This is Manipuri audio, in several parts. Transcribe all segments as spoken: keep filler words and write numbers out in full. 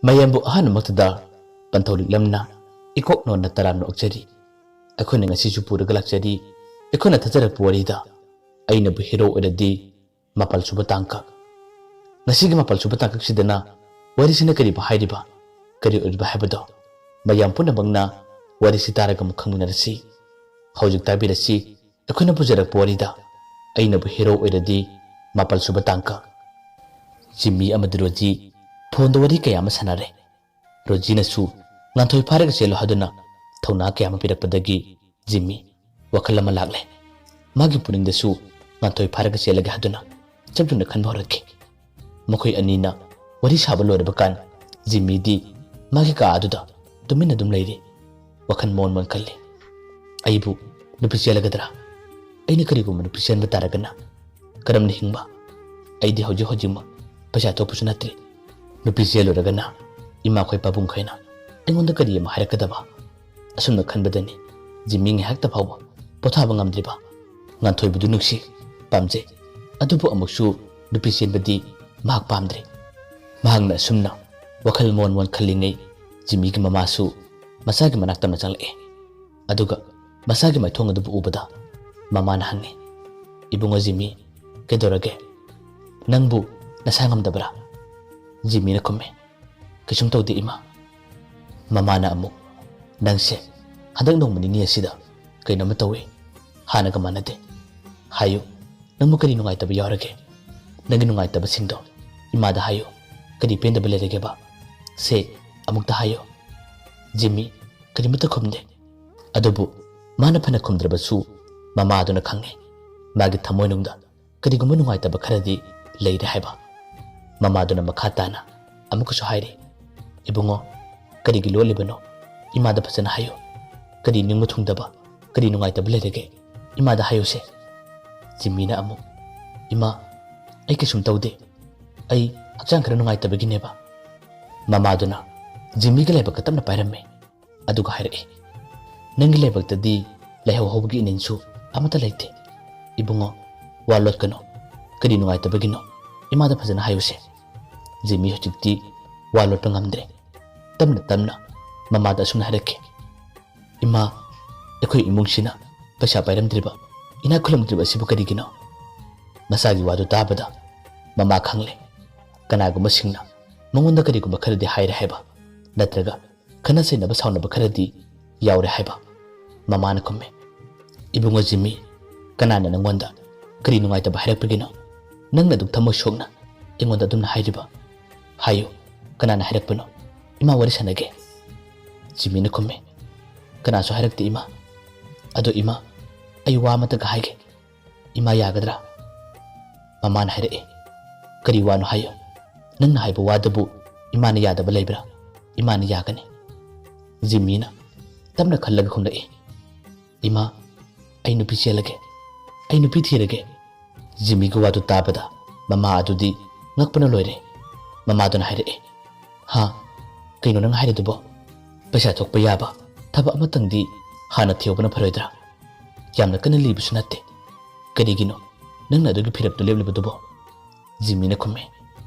ꯃꯌꯥꯝꯕꯨ ꯑꯍꯥꯟꯕꯃꯛꯇꯗ ꯄꯟꯊꯧꯔꯤꯛꯂꯝꯅ ꯏꯀꯣꯛ ꯅꯣꯟꯅ ꯇꯔꯥꯝꯅ ꯑꯣꯛꯆꯔꯤ꯫ ꯑꯩꯈꯣꯏꯅ ꯉꯁꯤꯁꯨ ꯄꯨꯔꯒ ꯂꯥꯛꯆꯔꯤ꯫ ꯑꯩꯈꯣꯏꯅ ꯊꯥꯖꯔꯛꯄ ꯋꯥꯔꯤꯗ ꯑꯩꯅꯕꯨ ꯍꯦꯔꯣ ꯑꯣꯏꯔꯗꯤ ꯃꯥꯄꯜ ꯁꯨꯕ ꯇꯥꯡꯀꯛ꯫ ꯉꯁꯤꯒꯤ ꯃꯥꯄꯜ ꯁꯨꯕ ꯇꯥꯡꯀꯛꯁꯤꯗꯅ ꯋꯥꯔꯤꯁꯤꯅ ꯀꯔꯤꯕꯨ ꯍꯥꯏꯔꯤꯕ, ꯀꯔꯤ ꯑꯣꯏꯔꯤꯕ ꯍꯥꯏꯕꯗꯣ ꯃꯌꯥꯝ ꯄꯨꯝꯅꯃꯛꯅ ꯋꯥꯔꯤꯁꯤ ꯇꯥꯔꯒ ꯑꯃꯨꯛ ꯈꯪꯃꯤꯟꯅꯔꯁꯤ꯫ ꯍꯧꯖꯤꯛ ꯇꯥꯕꯤꯔꯁꯤ ꯑꯩꯈꯣꯏꯅ ꯄꯨꯖꯔꯛꯄ ꯋꯥꯔꯤꯗ ꯑꯩꯅꯕꯨ ꯍꯦꯔꯣ ꯑꯣꯏꯔꯗꯤ ꯃꯥꯄꯜ ꯁꯨꯕ ꯇꯥꯡꯀꯛ꯫ ꯖꯤꯝꯃꯤ ꯑꯃꯗꯤ ꯔꯣꯖꯤ ꯐꯣꯟꯗ ꯋꯥꯔꯤ ꯀꯌꯥ ꯑꯃ ꯁꯥꯟꯅꯔꯦ꯫ ꯔꯣꯖꯤꯅꯁꯨ ꯉꯥꯟꯊꯣꯏ ꯐꯥꯔꯒ ꯆꯦꯜꯂꯨ ꯍꯥꯏꯗꯨꯅ ꯊꯧꯅꯥ ꯀꯌꯥ ꯑꯃ ꯄꯤꯔꯛꯄꯗꯒꯤ ꯖꯤꯝꯃꯤ ꯋꯥꯈꯜ ꯑꯃ ꯂꯥꯛꯂꯦ꯫ ꯃꯥꯒꯤ ꯄꯨꯛꯅꯤꯡꯗꯁꯨ ꯉꯥꯟꯊꯣꯏ ꯐꯥꯔꯒ ꯆꯦꯜꯂꯒꯦ ꯍꯥꯏꯗꯨꯅ ꯆꯞ ꯌꯨꯡꯅ ꯈꯟꯕ ꯍꯧꯔꯛꯈꯤ꯫ ꯃꯈꯣꯏ ꯑꯅꯤꯅ ꯋꯥꯔꯤ ꯁꯥꯕ ꯂꯣꯏꯔꯕ ꯀꯥꯟ ꯖꯤꯝꯃꯤꯗꯤ ꯃꯥꯒꯤ ꯀꯥ ꯑꯗꯨꯗ ꯇꯨꯃꯤꯟꯅ ꯑꯗꯨꯝ ꯂꯩꯔꯤ꯫ ꯋꯥꯈꯜ ꯃꯣꯟ ꯃꯣꯟ ꯈꯜꯂꯤ꯫ ꯑꯩꯕꯨ ꯅꯨꯄꯤ ꯆꯦꯜꯂꯒꯗ꯭ꯔꯥ? ꯑꯩꯅ ꯀꯔꯤꯒꯨꯝꯕ ꯅꯨꯄꯤ ꯆꯦꯟꯕ ꯇꯥꯔꯒꯅ ꯀꯔꯝꯅ ꯍꯤꯡꯕ? ꯑꯩꯗꯤ ꯍꯧꯖꯤꯛ ꯍꯧꯖꯤꯛꯃꯛ ꯄꯩꯁꯥ ꯊꯣꯛꯄꯁꯨ ꯅꯠꯇ꯭ꯔꯤ꯫ ꯅꯨꯄꯤ ꯆꯦꯜꯂꯨꯔꯒꯅ ꯏꯃꯥꯈꯣꯏ ꯄꯥꯕꯨꯡꯈꯣꯏꯅ ꯑꯩꯉꯣꯟꯗ ꯀꯔꯤ ꯑꯃ ꯍꯥꯏꯔꯛꯀꯗꯕ? ꯑꯁꯨꯝꯅ ꯈꯟꯕꯗꯅꯤ ꯖꯤꯝꯃꯤ ꯉꯥꯏꯍꯥꯛꯇ ꯐꯥꯎꯕ ꯄꯣꯊꯥꯕ ꯉꯝꯗ꯭ꯔꯤꯕ꯫ ꯉꯥꯟꯊꯣꯏꯕꯗꯨ ꯅꯨꯡꯁꯤ, ꯄꯥꯝꯖꯩ, ꯑꯗꯨꯕꯨ ꯑꯃꯨꯛꯁꯨ ꯅꯨꯄꯤ ꯆꯦꯟꯕꯗꯤ ꯃꯍꯥꯛ ꯄꯥꯝꯗ꯭ꯔꯦ꯫ ꯃꯍꯥꯛꯅ ꯑꯁꯨꯝꯅ ꯋꯥꯈꯜ ꯃꯣꯟ ꯃꯣꯟ ꯈꯜꯂꯤꯉꯩ ꯖꯤꯝꯃꯤꯒꯤ ꯃꯃꯥꯁꯨ ꯃꯆꯥꯒꯤ ꯃꯅꯥꯛꯇ ꯑꯃ ꯆꯪꯂꯛꯑꯦ꯫ ꯑꯗꯨꯒ ꯃꯆꯥꯒꯤ ꯃꯥꯏꯊꯣꯡ ꯑꯗꯨꯕꯨ ꯎꯕꯗ ꯃꯃꯥꯅ ꯍꯪꯉꯤ, "ꯏꯕꯨꯡꯉꯣ ꯖꯤꯝꯃꯤ, ꯀꯩꯗꯧꯔꯒꯦ? ꯅꯪꯕꯨ ꯅꯁꯥ ꯉꯝꯗꯕ꯭ꯔꯥ?" ꯖꯤꯝꯃꯤꯅ ꯈꯨꯝꯃꯤ, "ꯀꯩꯁꯨꯝ ꯇꯧꯗꯦ ꯏꯃꯥ꯫" ꯃꯃꯥꯅ ꯑꯃꯨꯛ, "ꯅꯪꯁꯦ ꯍꯟꯗꯛ ꯅꯣꯡꯃ ꯅꯤꯅꯤ ꯑꯁꯤꯗ ꯀꯩꯅꯣꯝꯃ ꯇꯧꯏ, ꯍꯥꯟꯅꯒ ꯃꯥꯟꯅꯗꯦ꯫ ꯍꯥꯏꯌꯨ, ꯅꯪꯕꯨ ꯀꯔꯤ ꯅꯨꯡꯉꯥꯏꯇꯕ ꯌꯥꯎꯔꯒꯦ? ꯅꯪꯒꯤ ꯅꯨꯡꯉꯥꯏꯇꯕꯁꯤꯡꯗꯣ ꯏꯃꯥꯗ ꯍꯥꯏꯌꯨ꯫ ꯀꯔꯤ ꯄꯦꯟꯗꯕ ꯂꯩꯔꯒꯦꯕ? ꯁꯦ, ꯑꯃꯨꯛꯇ ꯍꯥꯏꯌꯨ꯫" ꯖꯤꯝꯃꯤ ꯀꯔꯤꯃꯠꯇ ꯈꯨꯝꯗꯦ꯫ ꯑꯗꯨꯕꯨ ꯃꯥꯅ ꯐꯅ ꯈꯨꯝꯗ꯭ꯔꯕꯁꯨ ꯃꯃꯥꯗꯨꯅ ꯈꯪꯉꯦ ꯃꯥꯒꯤ ꯊꯃꯣꯏꯅꯨꯡꯗ ꯀꯔꯤꯒꯨꯝꯕ ꯅꯨꯡꯉꯥꯏꯇꯕ ꯈꯔꯗꯤ ꯂꯩꯔꯦ ꯍꯥꯏꯕ꯫ ꯃꯃꯥꯗꯨꯅ ꯃꯈꯥ ꯇꯥꯅ ꯑꯃꯨꯛꯀꯁꯨ ꯍꯥꯏꯔꯤ, "ꯏꯕꯨꯡꯉꯣ, ꯀꯔꯤꯒꯤ ꯂꯣꯠꯂꯤꯕꯅꯣ? ꯏꯃꯥꯗ ꯐꯖꯅ ꯍꯥꯏꯌꯨ꯫ ꯀꯔꯤ ꯅꯤꯡꯕ ꯊꯨꯡꯗꯕ, ꯀꯔꯤ ꯅꯨꯡꯉꯥꯏꯇꯕ ꯂꯩꯔꯒꯦ? ꯏꯃꯥꯗ ꯍꯥꯏꯌꯨꯁꯦ꯫" ꯖꯤꯝꯃꯤꯅ ꯑꯃꯨꯛ, "ꯏꯃꯥ, ꯑꯩ ꯀꯩꯁꯨꯝ ꯇꯧꯗꯦ꯫ ꯑꯩ ꯍꯛꯆꯥꯡ ꯈꯔ ꯅꯨꯡꯉꯥꯏꯇꯕꯒꯤꯅꯦꯕ꯫" ꯃꯃꯥꯗꯨꯅ ꯖꯤꯝꯃꯤꯒꯤ ꯂꯥꯏꯕꯛꯇ ꯇꯞꯅ ꯄꯥꯏꯔꯝꯃꯤ꯫ ꯑꯗꯨꯒ ꯍꯥꯏꯔꯛꯏ, "ꯅꯪꯒꯤ ꯂꯥꯏꯕꯛꯇꯗꯤ ꯂꯥꯏꯍꯧ ꯍꯧꯕꯒꯤ ꯏꯅꯤꯟꯁꯨ ꯑꯃꯠꯇ ꯂꯩꯇꯦ꯫ ꯏꯕꯨꯡꯉꯣ, ꯋꯥ ꯂꯣꯠꯀꯅꯨ꯫ ꯀꯔꯤ ꯅꯨꯡꯉꯥꯏꯇꯕꯒꯤꯅꯣ? ꯏꯃꯥꯗ ꯐꯖꯅ ꯍꯥꯏꯌꯨꯁꯦ꯫" ꯖꯤꯃꯤ ꯍꯧꯖꯤꯛꯇꯤ ꯋꯥ ꯂꯣꯠꯄ ꯉꯝꯗ꯭ꯔꯦ꯫ ꯇꯞꯅ ꯇꯞꯅ ꯃꯃꯥꯗ ꯑꯁꯨꯝꯅ ꯍꯥꯏꯔꯛꯈꯤ, "ꯏꯃꯥ, ꯑꯩꯈꯣꯏ ꯏꯃꯨꯡꯁꯤꯅ ꯄꯩꯁꯥ ꯄꯥꯏꯔꯝꯗ꯭ꯔꯤꯕ, ꯏꯅꯥꯛ ꯈꯨꯜꯂꯝꯗ꯭ꯔꯤꯕ ꯑꯁꯤꯕꯨ ꯀꯔꯤꯒꯤꯅꯣ?" ꯃꯆꯥꯒꯤ ꯋꯥꯗꯨ ꯇꯥꯕꯗ ꯃꯃꯥ ꯈꯪꯂꯦ꯫ ꯀꯅꯥꯒꯨꯝꯕꯁꯤꯡꯅ ꯃꯉꯣꯟꯗ ꯀꯔꯤꯒꯨꯝꯕ ꯈꯔꯗꯤ ꯍꯥꯏꯔꯦ ꯍꯥꯏꯕ, ꯅꯠꯇ꯭ꯔꯒ ꯈꯠꯅ ꯆꯩꯅꯕ ꯁꯥꯎꯅꯕ ꯈꯔꯗꯤ ꯌꯥꯎꯔꯦ ꯍꯥꯏꯕ꯫ ꯃꯃꯥꯅ ꯈꯨꯝꯃꯦ, "ꯏꯕꯨꯡꯉꯣ ꯖꯤꯝꯃꯤ, ꯀꯅꯥꯅ ꯅꯪꯉꯣꯟꯗ ꯀꯔꯤ ꯅꯨꯡꯉꯥꯏꯇꯕ ꯍꯥꯏꯔꯛꯄꯒꯤꯅꯣ? ꯅꯪꯅ ꯑꯗꯨꯛ ꯊꯃꯣꯏ ꯁꯣꯛꯅ ꯑꯩꯉꯣꯟꯗ ꯑꯗꯨꯝꯅ ꯍꯥꯏꯔꯤꯕ? ꯍꯥꯏꯌꯨ, ꯀꯅꯥꯅ ꯍꯥꯏꯔꯛꯄꯅꯣ? ꯏꯃꯥ ꯋꯥꯔꯤ ꯁꯥꯟꯅꯒꯦ꯫" ꯖꯤꯝꯃꯤꯅ ꯈꯨꯝꯃꯦ, "ꯀꯅꯥꯁꯨ ꯍꯥꯏꯔꯛꯇꯦ ꯏꯃꯥ꯫ ꯑꯗꯣ ꯏꯃꯥ, ꯑꯩ ꯋꯥ ꯑꯃꯇꯒ ꯍꯥꯏꯒꯦ꯫ ꯏꯃꯥ ꯌꯥꯒꯗ꯭ꯔꯥ?" ꯃꯃꯥꯅ ꯍꯥꯏꯔꯛꯑꯦ, "ꯀꯔꯤ ꯋꯥꯅꯣ ꯍꯥꯏꯌꯨ꯫ ꯅꯪꯅ ꯍꯥꯏꯕ ꯋꯥꯗꯨꯕꯨ ꯏꯃꯥꯅ ꯌꯥꯗꯕ ꯂꯩꯕ꯭ꯔꯥ? ꯏꯃꯥꯅ ꯌꯥꯒꯅꯤ꯫" ꯖꯤꯝꯃꯤꯅ ꯇꯞꯅ ꯈꯜꯂꯒ ꯈꯨꯝꯂꯛꯏ, "ꯏꯃꯥ, ꯑꯩ ꯅꯨꯄꯤ ꯆꯦꯜꯂꯒꯦ꯫ ꯑꯩ ꯅꯨꯄꯤ ꯊꯤꯔꯒꯦ꯫" ꯖꯤꯝꯃꯤꯒꯤ ꯋꯥꯗꯨ ꯇꯥꯕꯗ ꯃꯃꯥ ꯑꯗꯨꯗꯤ ꯉꯛꯄꯅ ꯂꯣꯏꯔꯦ꯫ ꯃꯃꯥꯗꯨꯅ ꯍꯥꯏꯔꯛꯑꯦ, "ꯍꯥ? ꯀꯩꯅꯣ ꯅꯪ ꯍꯥꯏꯔꯤꯗꯨꯕꯣ? ꯄꯩꯁꯥ ꯊꯣꯛꯄ ꯌꯥꯕ ꯊꯕꯛ ꯑꯃꯇꯪꯗꯤ ꯍꯥꯟꯅ ꯊꯤꯍꯧꯕꯅ ꯐꯔꯣꯏꯗ꯭ꯔꯥ? ꯌꯥꯝꯅ ꯀꯟꯅ ꯂꯤꯕꯁꯨ ꯅꯠꯇꯦ꯫ ꯀꯔꯤꯒꯤꯅꯣ ꯅꯪꯅ ꯑꯗꯨꯒꯤ ꯐꯤꯔꯦꯞꯇꯨ ꯂꯦꯞꯂꯤꯕꯗꯨꯕꯣ?" ꯖꯤꯝꯃꯤꯅ ꯈꯨꯝꯃꯦ,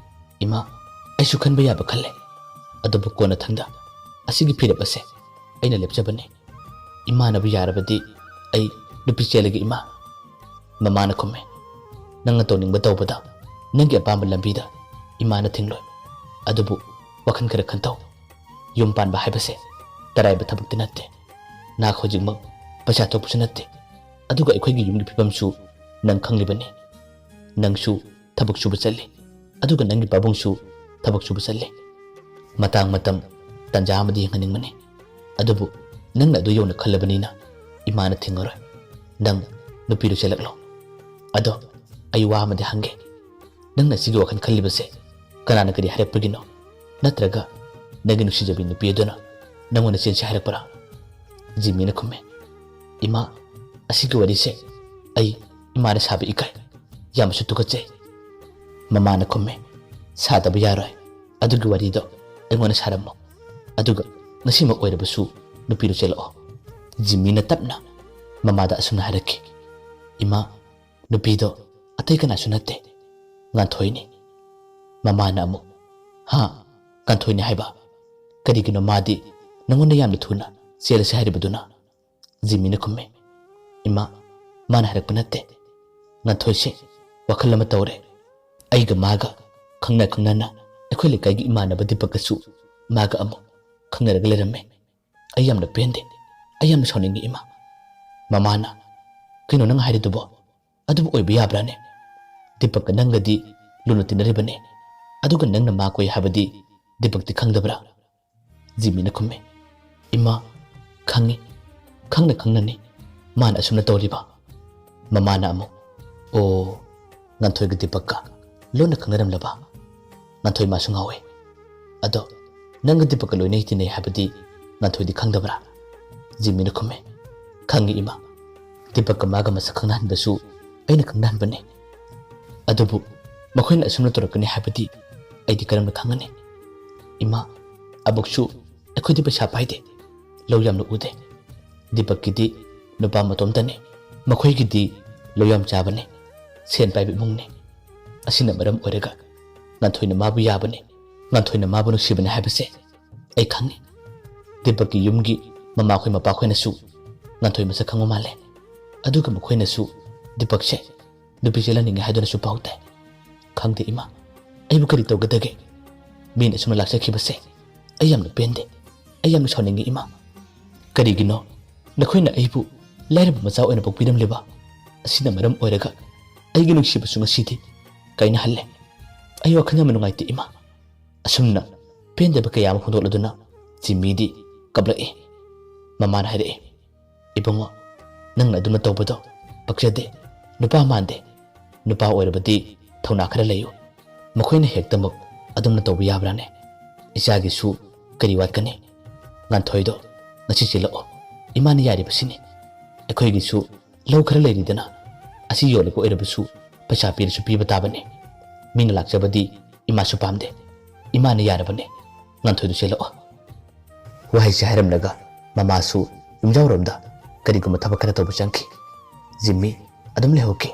"ꯏꯃꯥ, ꯑꯩꯁꯨ ꯈꯟꯕ ꯌꯥꯕ ꯈꯜꯂꯦ꯫ ꯑꯗꯨꯕꯨ ꯀꯣꯟꯅꯊꯪꯗ ꯑꯁꯤꯒꯤ ꯐꯤꯔꯦꯞ ꯑꯁꯦ ꯑꯩꯅ ꯂꯦꯞꯆꯕꯅꯤ꯫ ꯏꯃꯥꯅꯕꯨ ꯌꯥꯔꯕꯗꯤ ꯑꯩ ꯅꯨꯄꯤ ꯆꯦꯜꯂꯒꯦ ꯏꯃꯥ꯫" ꯃꯃꯥꯅ ꯈꯨꯝꯃꯦ, "ꯅꯪꯅ ꯇꯧꯅꯤꯡꯕ ꯇꯧꯕꯗ ꯅꯪꯒꯤ ꯑꯄꯥꯝꯕ ꯂꯝꯕꯤꯗ ꯏꯃꯥꯅ ꯊꯤꯡꯂꯣꯏ꯫ ꯑꯗꯨꯕꯨ ꯋꯥꯈꯜ ꯈꯔ ꯈꯟꯊꯧ꯫ ꯌꯨꯝ ꯄꯥꯟꯕ ꯍꯥꯏꯕꯁꯦ ꯇꯔꯥꯏꯕ ꯊꯕꯛꯇꯤ ꯅꯠꯇꯦ꯫ ꯅꯍꯥꯛ ꯍꯧꯖꯤꯛꯃꯛ ꯄꯩꯁꯥ ꯊꯣꯛꯄꯁꯨ ꯅꯠꯇꯦ꯫ ꯑꯗꯨꯒ ꯑꯩꯈꯣꯏꯒꯤ ꯌꯨꯝꯒꯤ ꯐꯤꯕꯝꯁꯨ ꯅꯪ ꯈꯪꯂꯤꯕꯅꯤ꯫ ꯅꯪꯁꯨ ꯊꯕꯛ ꯁꯨꯕ ꯆꯠꯂꯤ, ꯑꯗꯨꯒ ꯅꯪꯒꯤ ꯄꯥꯕꯨꯡꯁꯨ ꯊꯕꯛ ꯁꯨꯕ ꯆꯠꯂꯤ꯫ ꯃꯇꯥꯡ ꯃꯇꯝ ꯇꯟꯖꯥ ꯑꯃꯗꯤ ꯌꯦꯡꯍꯟꯅꯤꯡꯕꯅꯤ꯫ ꯑꯗꯨꯕꯨ ꯅꯪꯅ ꯑꯗꯨ ꯌꯧꯅ ꯈꯜꯂꯕꯅꯤꯅ ꯏꯃꯥꯅ ꯊꯤꯡꯉꯔꯣꯏ꯫ ꯅꯪ ꯅꯨꯄꯤꯗꯨ ꯆꯦꯜꯂꯛꯂꯣ꯫ ꯑꯗꯣ ꯑꯩ ꯋꯥ ꯑꯃꯗꯤ ꯍꯪꯒꯦ꯫ ꯅꯪꯅ ꯁꯤꯒꯤ ꯋꯥꯈꯜ ꯈꯜꯂꯤꯕꯁꯦ ꯀꯅꯥꯅ ꯀꯔꯤ ꯍꯥꯏꯔꯛꯄꯒꯤꯅꯣ? ꯅꯠꯇ꯭ꯔꯒ ꯅꯪꯒꯤ ꯅꯨꯡꯁꯤꯖꯕꯤ ꯅꯨꯄꯤ ꯑꯗꯨꯅ ꯅꯪꯉꯣꯟꯗ ꯆꯦꯟꯁꯤ ꯍꯥꯏꯔꯛꯄ꯭ꯔꯥ?" ꯖꯤꯝꯃꯤꯅ ꯈꯨꯝꯃꯦ, "ꯏꯃꯥ, ꯑꯁꯤꯒꯤ ꯋꯥꯔꯤꯁꯦ ꯑꯩ ꯏꯃꯥꯗ ꯁꯥꯕ ꯏꯀꯥꯏ꯫ ꯌꯥꯝꯅꯁꯨ ꯇꯨꯀꯠꯆꯩ꯫" ꯃꯃꯥꯅ ꯈꯨꯝꯃꯦ, "ꯁꯥꯗꯕ ꯌꯥꯔꯣꯏ꯫ ꯑꯗꯨꯒꯤ ꯋꯥꯔꯤꯗꯣ ꯑꯩꯉꯣꯟꯗ ꯁꯥꯔꯝꯃꯣ꯫ ꯑꯗꯨꯒ ꯉꯁꯤꯃꯛ ꯑꯣꯏꯔꯕꯁꯨ ꯅꯨꯄꯤꯗꯨ ꯆꯦꯜꯂꯛꯑꯣ꯫" ꯖꯤꯝꯃꯤꯅ ꯇꯞꯅ ꯃꯃꯥꯗ ꯑꯁꯨꯝꯅ ꯍꯥꯏꯔꯛꯈꯤ, "ꯏꯃꯥ, ꯅꯨꯄꯤꯗꯣ ꯑꯇꯩ ꯀꯅꯥꯁꯨ ꯅꯠꯇꯦ, ꯉꯥꯟꯊꯣꯏꯅꯤ꯫" ꯃꯃꯥꯅ ꯑꯃꯨꯛ, "ꯍꯥ? ꯉꯥꯟꯊꯣꯏꯅꯤ ꯍꯥꯏꯕ? ꯀꯔꯤꯒꯤꯅꯣ ꯃꯥꯗꯤ ꯅꯪꯉꯣꯟꯗ ꯌꯥꯝꯅ ꯊꯨꯅ ꯆꯦꯜꯂꯁꯤ ꯍꯥꯏꯔꯤꯕꯗꯨꯅ? ꯖꯤꯃꯤꯅ ꯈꯨꯝꯃꯤ, ꯏꯃꯥ, ꯃꯥꯅ ꯍꯥꯏꯔꯛꯄ ꯅꯠꯇꯦ꯫ ꯉꯥꯟꯊꯣꯏꯁꯦ ꯋꯥꯈꯜ ꯑꯃ ꯇꯧꯔꯦ꯫ ꯑꯩꯒ ꯃꯥꯒ ꯈꯪꯅ ꯈꯪꯅꯅ ꯑꯩꯈꯣꯏ ꯂꯩꯀꯥꯏꯒꯤ ꯏꯃꯥꯟꯅꯕ ꯗꯤꯄꯛꯀꯁꯨ ꯃꯥꯒ ꯑꯃꯨꯛ ꯈꯪꯅꯔꯒ ꯂꯩꯔꯝꯃꯦ꯫ ꯑꯩ ꯌꯥꯝꯅ ꯄꯦꯟꯗꯦ꯫ ꯑꯩ ꯌꯥꯝꯅ ꯁꯥꯎꯅꯤꯡꯉꯤ, ꯏꯃꯥ꯫ ꯃꯃꯥꯅ, ꯀꯩꯅꯣ ꯅꯪ ꯍꯥꯏꯔꯤꯗꯨꯕꯣ? ꯑꯗꯨꯕꯨ ꯑꯣꯏꯕ ꯌꯥꯕ꯭ꯔꯥꯅꯦ? ꯗꯤꯄꯛꯀ ꯅꯪꯒꯗꯤ ꯂꯨꯅ ꯇꯤꯟꯅꯔꯤꯕꯅꯦ꯫ ꯑꯗꯨꯒ ꯅꯪꯅ ꯃꯥ ꯀꯣꯏ ꯍꯥꯏꯕꯗꯤ ꯗꯤꯄꯛꯇꯤ ꯈꯪꯗꯕ꯭ꯔꯥ? ꯖꯤꯃꯤꯅ ꯈꯨꯝꯃꯤ, ꯏꯃꯥ, ꯈꯪꯉꯤ꯫ ꯈꯪꯅ ꯈꯪꯅꯅꯤ ꯃꯥꯅ ꯑꯁꯨꯝꯅ ꯇꯧꯔꯤꯕ꯫ ꯃꯃꯥꯅ ꯑꯃꯨꯛ, ꯑꯣ, ꯉꯥꯟꯊꯣꯏꯒ ꯗꯤꯄꯛꯀ ꯂꯣꯟꯅ ꯈꯪꯅꯔꯝꯂꯕ? ꯉꯥꯟꯊꯣꯏ ꯃꯥꯁꯨ ꯉꯥꯎꯋꯦ꯫ ꯑꯗꯣ ꯅꯪꯒ ꯗꯤꯄꯛꯀ ꯂꯣꯏꯅꯩ ꯇꯤꯟꯅꯩ ꯍꯥꯏꯕꯗꯤ ꯉꯥꯟꯊꯣꯏꯗꯤ ꯈꯪꯗꯕ꯭ꯔꯥ? ꯖꯤꯃꯤꯅ ꯈꯨꯝꯃꯦ, ꯈꯪꯉꯤ ꯏꯃꯥ꯫ ꯗꯤꯄꯛꯀ ꯃꯥꯒ ꯃꯁꯛ ꯈꯪꯅꯍꯟꯕꯁꯨ ꯑꯩꯅ ꯈꯪꯅꯍꯟꯕꯅꯤ꯫ ꯑꯗꯨꯕꯨ ꯃꯈꯣꯏꯅ ꯑꯁꯨꯝꯅ ꯇꯧꯔꯛꯀꯅꯤ ꯍꯥꯏꯕꯗꯤ ꯑꯩꯗꯤ ꯀꯔꯝꯅ ꯈꯪꯒꯅꯤ? ꯏꯃꯥ, ꯑꯕꯣꯛꯁꯨ ꯑꯩꯈꯣꯏꯗꯤ ꯄꯩꯁꯥ ꯄꯥꯏꯗꯦ, ꯂꯧ ꯌꯥꯝꯅ ꯎꯗꯦ꯫ ꯗꯤꯄꯛꯀꯤꯗꯤ ꯅꯨꯄꯥ ꯃꯇꯣꯝꯇꯅꯤ, ꯃꯈꯣꯏꯒꯤꯗꯤ ꯂꯧ ꯌꯥꯝ ꯆꯥꯕꯅꯤ, ꯁꯦꯟ ꯄꯥꯏꯕ ꯏꯃꯨꯡꯅꯤ꯫ ꯑꯁꯤꯅ ꯃꯔꯝ ꯑꯣꯏꯔꯒ ꯉꯥꯟꯊꯣꯏꯅ ꯃꯥꯕꯨ ꯌꯥꯕꯅꯤ, ꯉꯥꯟꯊꯣꯏꯅ ꯃꯥꯕꯨ ꯅꯨꯡꯁꯤꯕꯅꯤ ꯍꯥꯏꯕꯁꯦ ꯑꯩ ꯈꯪꯉꯤ꯫ ꯗꯤꯄꯛꯀꯤ ꯌꯨꯝꯒꯤ ꯃꯃꯥꯈꯣꯏ ꯃꯄꯥꯈꯣꯏꯅꯁꯨ ꯉꯥꯟꯊꯣꯏ ꯃꯁꯛ ꯈꯪꯕ ꯃꯥꯜꯂꯦ꯫ ꯑꯗꯨꯒ ꯃꯈꯣꯏꯅꯁꯨ ꯗꯤꯄꯛꯁꯦ ꯅꯨꯄꯤ ꯆꯦꯜꯍꯟꯅꯤꯡꯉꯤ ꯍꯥꯏꯗꯨꯅꯁꯨ ꯄꯥꯎ ꯇꯥꯏ꯫ ꯈꯪꯗꯦ ꯏꯃꯥ, ꯑꯩꯕꯨ ꯀꯔꯤ ꯇꯧꯒꯗꯒꯦ? ꯃꯤꯅ ꯑꯁꯨꯝꯅ ꯂꯥꯛꯆꯈꯤꯕꯁꯦ ꯑꯩ ꯌꯥꯝꯅ ꯄꯦꯟꯗꯦ꯫ ꯑꯩ ꯌꯥꯝꯅ ꯁꯥꯎꯅꯤꯡꯉꯤ ꯏꯃꯥ꯫ ꯀꯔꯤꯒꯤꯅꯣ ꯅꯈꯣꯏꯅ ꯑꯩꯕꯨ ꯂꯥꯏꯔꯕ ꯃꯆꯥ ꯑꯣꯏꯅ ꯄꯣꯛꯄꯤꯔꯝꯂꯤꯕ? ꯑꯁꯤꯅ ꯃꯔꯝ ꯑꯣꯏꯔꯒ ꯑꯩꯒꯤ ꯅꯨꯡꯁꯤꯕꯁꯨ ꯉꯁꯤꯗꯤ ꯀꯥꯏꯅꯍꯜꯂꯦ꯫ ꯑꯩ ꯋꯥꯈꯜ ꯌꯥꯝꯅ ꯅꯨꯡꯉꯥꯏꯇꯦ ꯏꯃꯥ꯫ ꯑꯁꯨꯝꯅ ꯄꯦꯟꯗꯕ ꯀꯌꯥ ꯑꯃ ꯐꯣꯡꯗꯣꯛꯂꯗꯨꯅ ꯖꯤꯝꯃꯤꯗꯤ ꯀꯞꯂꯛꯏ꯫ ꯃꯃꯥꯅ ꯍꯥꯏꯔꯛꯏ, ꯏꯕꯨꯡꯉꯣ, ꯅꯪꯅ ꯑꯗꯨꯝꯅ ꯇꯧꯕꯗꯣ ꯄꯛꯆꯗꯦ, ꯅꯨꯄꯥ ꯃꯥꯟꯗꯦ꯫ ꯅꯨꯄꯥ ꯑꯣꯏꯔꯕꯗꯤ ꯊꯧꯅꯥ ꯈꯔ ꯂꯩꯌꯨ꯫ ꯃꯈꯣꯏꯅ ꯍꯦꯛꯇꯃꯛ ꯑꯗꯨꯝꯅ ꯇꯧꯕ ꯌꯥꯕ꯭ꯔꯥꯅꯦ? ꯏꯆꯥꯒꯤꯁꯨ ꯀꯔꯤ ꯋꯥꯠꯀꯅꯤ? ꯉꯥꯟꯊꯣꯏꯗꯣ ꯉꯁꯤ ꯆꯦꯜꯂꯛꯑꯣ, ꯏꯃꯥꯅ ꯌꯥꯔꯤꯕꯁꯤꯅꯤ꯫ ꯑꯩꯈꯣꯏꯒꯤꯁꯨ ꯂꯧ ꯈꯔ ꯂꯩꯔꯤꯗꯅ, ꯑꯁꯤ ꯌꯣꯜꯂꯒ ꯑꯣꯏꯔꯕꯁꯨ ꯄꯩꯁꯥ ꯄꯤꯔꯁꯨ ꯄꯤꯕ ꯇꯥꯕꯅꯤ꯫ ꯃꯤꯅ ꯂꯥꯛꯆꯕꯗꯤ ꯏꯃꯥꯁꯨ ꯄꯥꯝꯗꯦ꯫ ꯏꯃꯥꯅ ꯌꯥꯔꯕꯅꯤ꯫ ꯉꯥꯟꯊꯣꯏꯗꯨ ꯆꯦꯜꯂꯛꯑꯣ꯫ ꯋꯥꯍꯩꯁꯦ ꯍꯥꯏꯔꯝꯂꯒ ꯃꯃꯥꯁꯨ ꯌꯨꯝꯖꯥꯎꯔꯣꯝꯗ ꯀꯔꯤꯒꯨꯝꯕ ꯊꯕꯛ ꯈꯔ ꯇꯧꯕ ꯆꯪꯈꯤ꯫ ꯖꯤꯝꯃꯤ ꯑꯗꯨꯝ ꯂꯩꯍꯧꯈꯤ꯫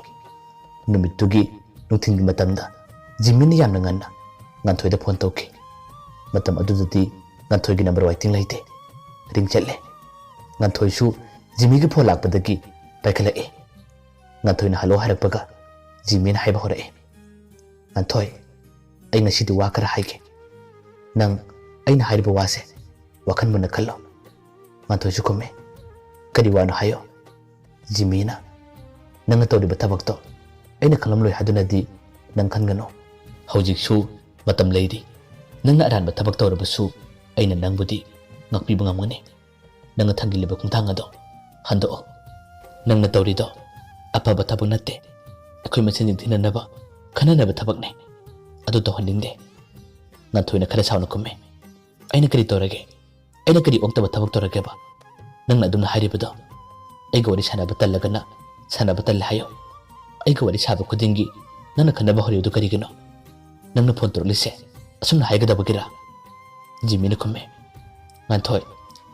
ꯅꯨꯃꯤꯠꯇꯨꯒꯤ ꯅꯨꯡꯊꯤꯜꯒꯤ ꯃꯇꯝꯗ ꯖꯤꯝꯃꯤꯅ ꯌꯥꯝꯅ ꯉꯟꯅ ꯉꯥꯟꯊꯣꯏꯗ ꯐꯣꯟ ꯇꯧꯈꯤ꯫ ꯃꯇꯝ ꯑꯗꯨꯗꯗꯤ ꯉꯥꯟꯊꯣꯏꯒꯤ ꯅꯝꯕꯔ ꯋꯥꯏꯇꯤꯡ ꯂꯩꯇꯦ꯫ ꯔꯤꯡ ꯆꯠꯂꯦ꯫ ꯉꯥꯟꯊꯣꯏꯁꯨ ꯖꯤꯃꯤꯒꯤ ꯐꯣꯟ ꯂꯥꯛꯄꯗꯒꯤ ꯄꯥꯏꯈꯠꯂꯛꯑꯦ꯫ ꯉꯥꯟꯊꯣꯏꯅ ꯍꯜꯂꯣ ꯍꯥꯏꯔꯛꯄꯒ ꯖꯤꯃꯤꯅ ꯍꯥꯏꯕ ꯍꯧꯔꯛꯑꯦ, "ꯉꯥꯟꯊꯣꯏ, ꯑꯩ ꯉꯁꯤꯗꯤ ꯋꯥ ꯈꯔ ꯍꯥꯏꯒꯦ꯫ ꯅꯪ ꯑꯩꯅ ꯍꯥꯏꯔꯤꯕ ꯋꯥꯁꯦ ꯋꯥꯈꯜ ꯃꯨꯟꯅ ꯈꯜꯂꯣ꯫" ꯉꯥꯟꯊꯣꯏꯁꯨ ꯈꯨꯝꯃꯦ, "ꯀꯔꯤ ꯋꯥꯅꯣ ꯍꯥꯏꯌꯣ꯫" ꯖꯤꯃꯤꯅ, "ꯅꯪꯅ ꯇꯧꯔꯤꯕ ꯊꯕꯛꯇꯣ ꯑꯩꯅ ꯈꯪꯂꯝꯂꯣꯏ ꯍꯥꯏꯗꯨꯅꯗꯤ ꯅꯪ ꯈꯟꯒꯅꯨ꯫ ꯍꯧꯖꯤꯛꯁꯨ ꯃꯇꯝ ꯂꯩꯔꯤ꯫ ꯅꯪꯅ ꯑꯔꯥꯟꯕ ꯊꯕꯛ ꯇꯧꯔꯕꯁꯨ ꯑꯩꯅ ꯅꯪꯕꯨꯗꯤ ꯉꯥꯛꯄꯤꯕ ꯉꯝꯒꯅꯤ꯫ ꯅꯪꯅ ꯊꯥꯡꯖꯤꯜꯂꯤꯕ ꯈꯣꯡꯊꯥꯡ ꯑꯗꯣ ꯍꯟꯗꯣꯛꯑꯣ꯫ ꯅꯪꯅ ꯇꯧꯔꯤꯗꯣ ꯑꯐꯕ ꯊꯕꯛ ꯅꯠꯇꯦ꯫ ꯑꯩꯈꯣꯏ ꯃꯁꯦꯟ ꯌꯦꯡꯊꯤꯅꯅꯕ, ꯈꯟꯅꯅꯕ ꯊꯕꯛꯅꯦ꯫ ꯑꯗꯨ ꯇꯧꯍꯟꯅꯤꯡꯗꯦ꯫" ꯉꯥꯟꯊꯣꯏꯅ ꯈꯔ ꯁꯥꯎꯅ ꯈꯨꯝꯃꯦ, "ꯑꯩꯅ ꯀꯔꯤ ꯇꯧꯔꯒꯦ? ꯑꯩꯅ ꯀꯔꯤ ꯑꯣꯛꯇꯕ ꯊꯕꯛ ꯇꯧꯔꯒꯦꯕ? ꯅꯪꯅ ꯑꯗꯨꯝꯅ ꯍꯥꯏꯔꯤꯕꯗꯣ? ꯑꯩꯒ ꯋꯥꯔꯤ ꯁꯥꯟꯅꯕ ꯇꯜꯂꯒꯅ ꯁꯥꯟꯅꯕ ꯇꯜꯂꯦ ꯍꯥꯏꯌꯣ꯫ ꯑꯩꯒ ꯋꯥꯔꯤ ꯁꯥꯕ ꯈꯨꯗꯤꯡꯒꯤ ꯅꯪꯅ ꯈꯟꯅꯕ ꯍꯧꯔꯤꯕꯗꯨ ꯀꯔꯤꯒꯤꯅꯣ? ꯅꯪꯅ ꯐꯣꯟ ꯇꯧꯔꯛꯂꯤꯁꯦ ꯑꯁꯨꯝꯅ ꯍꯥꯏꯒꯗꯕꯒꯤꯔꯥ?" ꯖꯤꯃꯤꯅ ꯈꯨꯝꯃꯦ, "ꯉꯥꯟꯊꯣꯏ,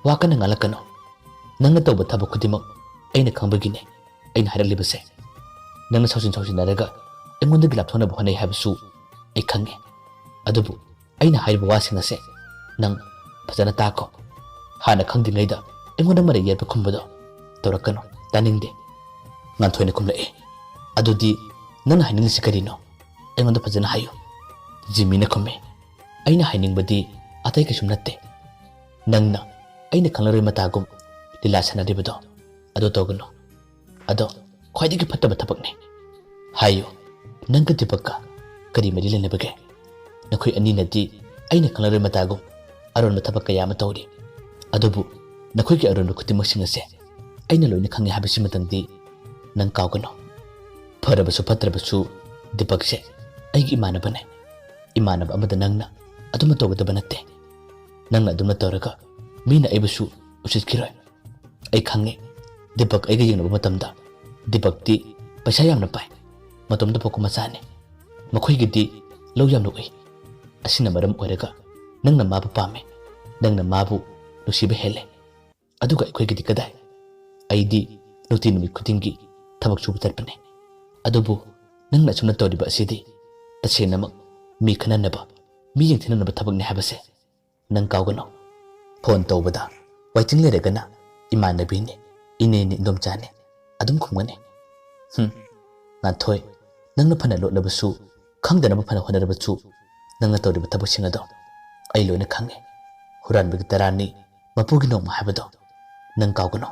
ꯋꯥ ꯀꯟꯅ ꯉꯥꯡꯂꯛꯀꯅꯨ꯫ ꯅꯪꯅ ꯇꯧꯕ ꯊꯕꯛ ꯈꯨꯗꯤꯡꯃꯛ ꯑꯩꯅ ꯈꯪꯕꯒꯤꯅꯦ ꯑꯩꯅ ꯍꯥꯏꯔꯛꯂꯤꯕꯁꯦ꯫ ꯅꯪꯅ ꯁꯥꯎꯁꯤꯟ ꯁꯥꯎꯁꯤꯟꯅꯔꯒ ꯑꯩꯉꯣꯟꯗꯒꯤ ꯂꯥꯞꯊꯣꯛꯅꯕ ꯍꯣꯠꯅꯩ ꯍꯥꯏꯕꯁꯨ ꯑꯩ ꯈꯪꯉꯦ꯫ ꯑꯗꯨꯕꯨ ꯑꯩꯅ ꯍꯥꯏꯔꯤꯕ ꯋꯥꯁꯤꯡ ꯑꯁꯦ ꯅꯪ ꯐꯖꯅ ꯇꯥꯀꯣ꯫ ꯍꯥꯟꯅ ꯈꯪꯗ꯭ꯔꯤꯉꯩꯗ ꯑꯩꯉꯣꯟꯗ ꯃꯔꯩ ꯌꯦꯠꯄ ꯈꯨꯝꯕꯗꯣ ꯇꯧꯔꯛꯀꯅꯨ, ꯇꯥꯅꯤꯡꯗꯦ꯫" ꯉꯥꯟꯊꯣꯏꯅ ꯈꯨꯝꯂꯛꯑꯦ, "ꯑꯗꯨꯗꯤ ꯅꯪꯅ ꯍꯥꯏꯅꯤꯡꯂꯤꯁꯤ ꯀꯔꯤꯅꯣ? ꯑꯩꯉꯣꯟꯗ ꯐꯖꯅ ꯍꯥꯏꯌꯨ꯫" ꯖꯤꯃꯤꯅ ꯈꯨꯝꯃꯦ, "ꯑꯩꯅ ꯍꯥꯏꯅꯤꯡꯕꯗꯤ ꯑꯇꯩ ꯀꯩꯁꯨꯝ ꯅꯠꯇꯦ꯫ ꯅꯪꯅ ꯑꯩꯅ ꯈꯪꯂꯔꯣꯏ ꯃꯇꯥꯒꯨꯝ ꯂꯤꯂꯥ ꯁꯥꯟꯅꯔꯤꯕꯗꯣ ꯑꯗꯨ ꯇꯧꯒꯅꯨ꯫ ꯑꯗꯣ ꯈ꯭ꯋꯥꯏꯗꯒꯤ ꯐꯠꯇꯕ ꯊꯕꯛꯅꯤ꯫ ꯍꯥꯏꯌꯨ, ꯅꯪꯒ ꯗꯤꯄꯛꯀ ꯀꯔꯤ ꯃꯔꯤ ꯂꯩꯅꯕꯒꯦ? ꯅꯈꯣꯏ ꯑꯅꯤꯅꯗꯤ ꯑꯩꯅ ꯈꯪꯂꯔꯣꯏ ꯃꯇꯥꯒꯨꯝ ꯑꯔꯣꯟꯕ ꯊꯕꯛ ꯀꯌꯥ ꯑꯃ ꯇꯧꯔꯤ꯫ ꯑꯗꯨꯕꯨ ꯅꯈꯣꯏꯒꯤ ꯑꯔꯣꯟꯕ ꯈꯨꯗꯤꯡꯃꯛꯁꯤꯡ ꯑꯁꯦ ꯑꯩꯅ ꯂꯣꯏꯅ ꯈꯪꯉꯦ ꯍꯥꯏꯕꯁꯤꯃꯇꯪꯗꯤ ꯅꯪ ꯀꯥꯎꯒꯅꯨ꯫ ꯐꯔꯕꯁꯨ ꯐꯠꯇ꯭ꯔꯕꯁꯨ ꯗꯤꯄꯛꯁꯦ ꯑꯩꯒꯤ ꯏꯃꯥꯟꯅꯕꯅꯦ꯫ ꯏꯃꯥꯟꯅꯕ ꯑꯃꯗ ꯅꯪꯅ ꯑꯗꯨꯝꯅ ꯇꯧꯒꯗꯕ ꯅꯠꯇꯦ꯫ ꯅꯪꯅ ꯑꯗꯨꯝꯅ ꯇꯧꯔꯒ ꯃꯤꯅ ꯑꯩꯕꯨꯁꯨ ꯎꯁꯤꯠꯈꯤꯔꯣꯏ꯫ ꯑꯩ ꯈꯪꯉꯦ, ꯗꯤꯄꯛ ꯑꯩꯒ ꯌꯦꯡꯅꯕ ꯃꯇꯝꯗ ꯗꯤꯄꯛꯇꯤ ꯄꯩꯁꯥ ꯌꯥꯝꯅ ꯄꯥꯏ, ꯃꯇꯣꯝꯇ ꯄꯣꯛꯄ ꯃꯆꯥꯅꯤ꯫ ꯃꯈꯣꯏꯒꯤꯗꯤ ꯂꯧ ꯌꯥꯝꯅ ꯎꯏ꯫ ꯑꯁꯤꯅ ꯃꯔꯝ ꯑꯣꯏꯔꯒ ꯅꯪꯅ ꯃꯥꯕꯨ ꯄꯥꯝꯃꯦ, ꯅꯪꯅ ꯃꯥꯕꯨ ꯅꯨꯡꯁꯤꯕ ꯍꯦꯜꯂꯦ꯫ ꯑꯗꯨꯒ ꯑꯩꯈꯣꯏꯒꯤꯗꯤ ꯀꯗꯥꯏ? ꯑꯩꯗꯤ ꯅꯨꯡꯇꯤ ꯅꯨꯃꯤꯠ ꯈꯨꯗꯤꯡꯒꯤ ꯊꯕꯛ ꯁꯨꯕ ꯆꯠꯄꯅꯦ꯫ ꯑꯗꯨꯕꯨ ꯅꯪꯅ ꯑꯁꯨꯝꯅ ꯇꯧꯔꯤꯕ ꯑꯁꯤꯗꯤ ꯇꯁꯦꯡꯅꯃꯛ ꯃꯤ ꯈꯟꯅꯅꯕ, ꯃꯤꯠꯌꯦꯡ ꯊꯤꯅꯅꯕ ꯊꯕꯛꯅꯤ ꯍꯥꯏꯕꯁꯦ ꯅꯪ ꯀꯥꯎꯒꯅꯨ꯫ ꯐꯣꯟ ꯇꯧꯕꯗ ꯋꯥꯏꯇꯤꯡ ꯂꯩꯔꯒꯅ ꯏꯃꯥꯟꯅꯕꯤꯅꯤ, ꯏꯅꯦꯅꯤ, ꯏꯗꯣꯝꯆꯥꯅꯤ ꯑꯗꯨꯝ ꯈꯨꯝꯒꯅꯤ꯫ ꯍꯨꯝ, ꯉꯥꯟꯊꯣꯏ, ꯅꯪꯅ ꯐꯅ ꯂꯣꯠꯂꯕꯁꯨ, ꯈꯪꯗꯅꯕ ꯐꯅ ꯍꯣꯠꯅꯔꯕꯁꯨ, ꯅꯪꯅ ꯇꯧꯔꯤꯕ ꯊꯕꯛꯁꯤꯡ ꯑꯗꯣ ꯑꯩ ꯂꯣꯏꯅ ꯈꯪꯉꯦ꯫ ꯍꯨꯔꯥꯟꯕꯒꯤ ꯇꯔꯥꯅꯤ, ꯃꯄꯨꯒꯤ ꯅꯣꯡꯃ ꯍꯥꯏꯕꯗꯣ ꯅꯪ ꯀꯥꯎꯒꯅꯨ꯫